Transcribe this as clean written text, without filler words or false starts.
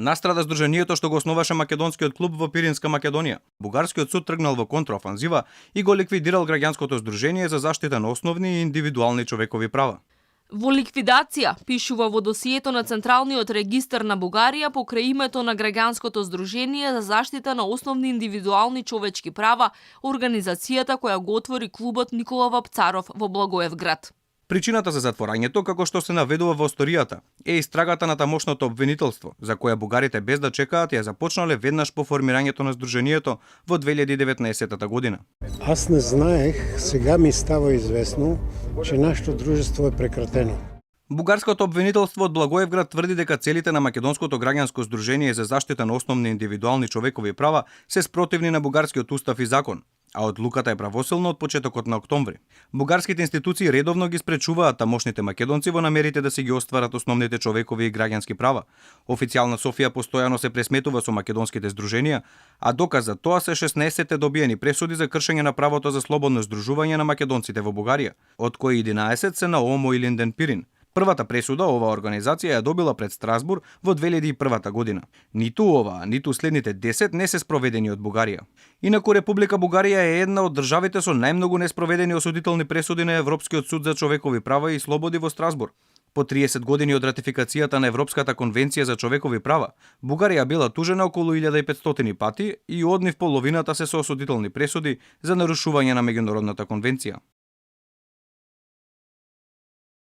Настрада здруженијето што го основаше македонскиот клуб во Пиринска Македонија. Бугарскиот суд тргнал во контраофанзива и го ликвидирал граѓанското здружение за заштита на основни и индивидуални човекови права. Во ликвидација, пишува во досието на Централниот регистар на Бугарија покрај името на граѓанското здружение за заштита на основни индивидуални човечки права, организацијата која го отвори клубот Никола Вапцаров во Благоевград. Причината за затворањето, како што се наведува во историјата, е истрагата на тамошното обвинителство, за која бугарите без да чекаат ја започнале веднаш по формирањето на здруженијето во 2019 година. Аз не знаех, сега ми става известно, че нашето дружество е прекратено. Бугарското обвинителство од Благоевград тврди дека целите на Македонското граѓанско здружение за заштита на основни индивидуални човекови права се спротивни на бугарскиот устав и закон, а одлуката е правосилна од почетокот на октомври. Бугарските институции редовно ги спречуваат тамошните македонци во намерите да се ги остварат основните човекови и граѓански права. Официјална Софија постојано се пресметува со македонските здруженија, а доказ за тоа се 16 добиени пресуди за кршење на правото за слободно здружување на македонците во Бугарија, од кои 11 се на ОМО и Линден Пирин. Првата пресуда оваа организација ја добила пред Страсбур во 2001 година. Ниту оваа, ниту следните 10 не се спроведени од Бугарија. Инаку Република Бугарија е една од државите со најмногу неспроведени осудителни пресуди на Европскиот суд за човекови права и слободи во Страсбур. По 30 години од ратификацијата на Европската конвенција за човекови права, Бугарија била тужена околу 1500 пати и од нив половината се со осудителни пресуди за нарушување на меѓународната конвенција.